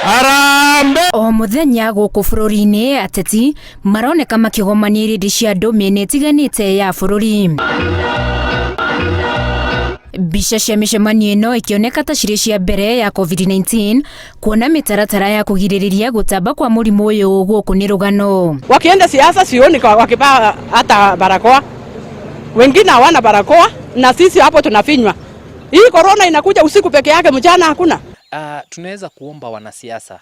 Harambee! O mũthenya gũkũ bũrũri-inĩ ateti maroneka makĩgomania irĩndĩ cia andũ mĩena ĩtiganĩte ya bũrũri. Mbica cia mĩcemanio ĩno ikĩoneka ta cirĩ cia mbere ya COVID-19 kuona mĩtaratara ya kũgirĩrĩria gũtamba kwa mũrimũ ũyũ gũkũ nĩ rũgano. Wakienda siasa sioni wakivaa hata barakoa, wengine hawana barakoa, na sisi hapo tunafinywa. Hii corona inakuja usiku peke yake, mchana hakuna. Tunaweza kuomba wanasiasa,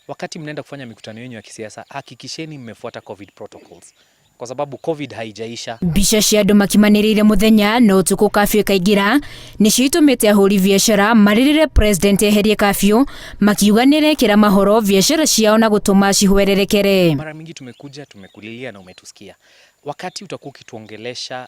wakati mnaenda kufanya mikutano yenu ya kisiasa, hakikisheni mmefuata COVID protocols kwa sababu COVID haijaisha. Mbica cia andũ makimanĩrĩire mũthenya na ũtukũ kafyu ĩkaingĩra nĩcio itũmĩte ahũri biacara marĩrĩre president eherie kafyu makiuga nĩrekĩra mahoro biacara ciao na gũtũma cihwererekere. Mara mingi tumekuja tumekulilia na umetusikia. Wakati utakuwa ukituongelesha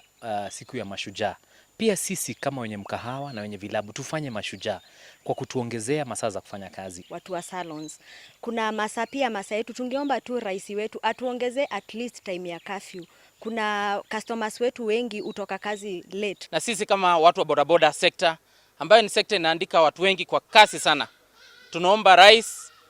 siku ya mashujaa, pia sisi kama wenye mkahawa na wenye vilabu tufanye mashujaa kwa kutuongezea masaa za kufanya kazi. Watu wa salons. Kuna masaa pia masaa yetu tungeomba tu rais wetu atuongeze at least time ya curfew. Kuna customers wetu wengi hutoka kazi late. Na sisi kama watu wa bodaboda sector, ambayo ni sekta inaandika watu wengi kwa kasi sana, tunaomba rais,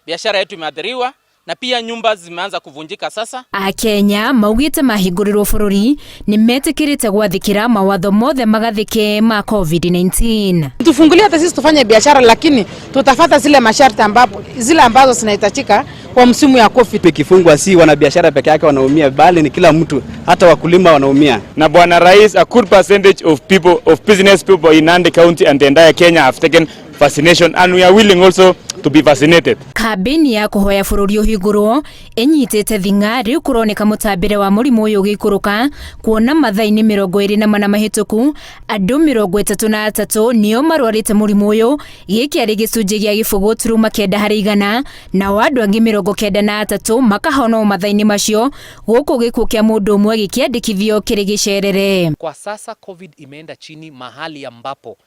biashara yetu imeathiriwa na pia nyumba zimeanza kuvunjika sasa. Akenya maugĩte mahingũrĩrwo bũrũri nĩ metĩkĩrĩte gwathĩkĩra mawatho mothe magathĩke ma COVID-19. Tufungulie hata sisi tufanye biashara, lakini tutafata zile masharti ambapo zile ambazo zinahitajika kwa msimu ya COVID. Ikifungwa si wanabiashara peke yake wanaumia, bali ni kila mtu, hata wakulima wanaumia. Na Bwana Rais, a good percentage of people, of business people in Nandi County and the entire Kenya have taken vaccination and we are willing also to be vaccinated. Kambĩini ya kũhoya bũrũri ũhingũrwo ĩnyitĩte thing'a rĩu kũroneka mũtambĩre wa mũrimũ ũyũ ũgĩikũrũka kuona mathaa-inĩ 24 mahĩtũku andũ 33 nĩo marwarĩte mũrimũ ũyũ, gĩkĩ arĩ gĩcunjĩ gĩa 0.9%, nao andũ angĩ 93 makahona o mathaa-inĩ macio, gũkũ gĩkuũ kĩa mũndũ ũmwe gĩkĩandĩkithio kĩrĩ gĩcerere. Kwa sasa COVID imeenda chini mahali ambapo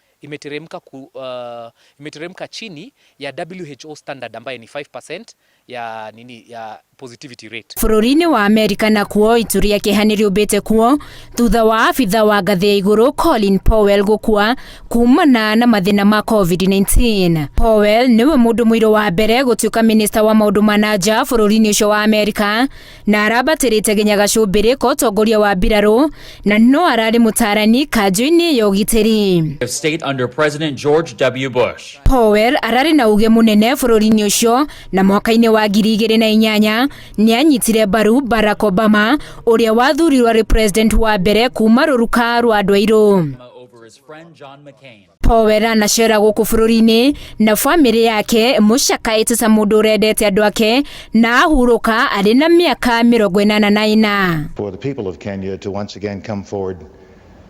imeteremka chini ya WHO standard ambaye ni 5% ya nini ya positivity rate. Bũrũri-inĩ wa Amerika nakuo itu rĩa kĩeha nĩrĩũmbĩte kuo thutha wa abitha wa ngathĩ ya igũrũ Colin Powell gũkua kumana na mathĩna ma COVID-19. Powell nĩwe mũndũ mũirũ wa mbere gũtuĩka minista wa maũndũ ma na nja bũrũri-inĩ ũcio wa Amerika na arambatĩrĩte nginya gacũmbĩrĩ ka ũtongoria wa mbirarũ na no ararĩ mũtarani kanjũ-inĩ ya ũgitĩri. Of State under President George W. Bush. Powell ararĩ na uge mũnene bũrũri-inĩ ũcio na mwaka-inĩ wa 2008 nĩanyitire mbaru Barack Obama ũrĩa wathurirwo arĩ president wa mbere kuma rũruka rwa andũ airũ. Over his friend John McCain. Powell anacera gũkũ bũrũri-inĩ na bamĩrĩ yake mũcakaĩte ta mũndũ ũrendete andũ ake na ahurũka arĩ na mĩaka 84. For the people of Kenya to once again come forward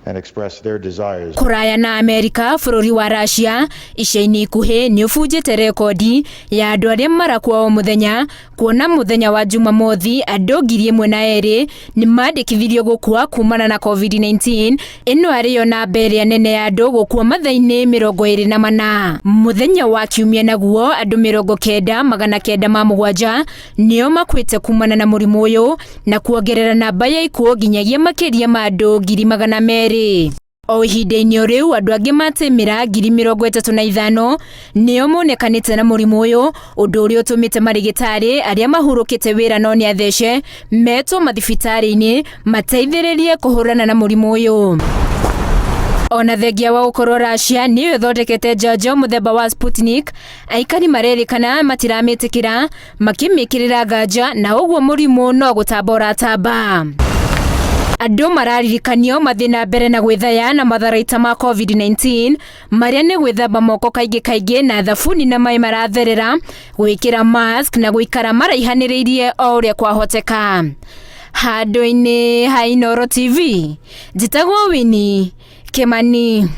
and express their desires. Kũraya na Amerika, bũrũri wa Russia ica-inĩ ikuhĩ nĩ ũbunjĩte rekondi ya andũ arĩa marakua o mũthenya, kuona mũthenya wa Jumamothi andũ 1,002 nĩ mandĩkithirio gũkua kumana na COVID-19, ĩno arĩyo namba ĩrĩa nene ya andũ gũkua mathaa-inĩ 24. Mũthenya wa Kiumia naguo andũ 9,907 nĩo makuĩte kumana na mũrimũ ũyũ na kuongerera namba ya ikuũ nginyagia makĩria ma andũ 200,000. O ihinda-inĩ o rĩu andũ angĩ matĩmĩra 35,000 nĩo monekanĩte na mũrimũ ũyũ, ũndũ ũrĩa ũtũmĩte marĩgĩtarĩ arĩa mahurũkĩte wĩra no nĩ athece metwo mathibitarĩ-inĩ mateithĩrĩrie kũhũrana na mũrimũ ũyũ. Ona thengia wa gũkorwo Russia nĩyo ĩthondekete njanjo mũthemba wa Sputnik, aikari marerĩkana matiramĩtĩkĩra makĩmĩkĩrĩra nganja na ũguo mũrimũ no gũtamba ũratamba. Andũ mararirikanio mathiĩ na mbere na gwĩthaya na matharaita ma COVID-19 marĩa nĩ gwĩthamba moko kaingĩ kaingĩ na thabuni na maĩ maratherera, gwĩkĩra mask na gũikara maraihanĩrĩirie o ũrĩa kwahoteka. Handũ-inĩ ha Inooro TV, njĩtagwo Winnie Kimani.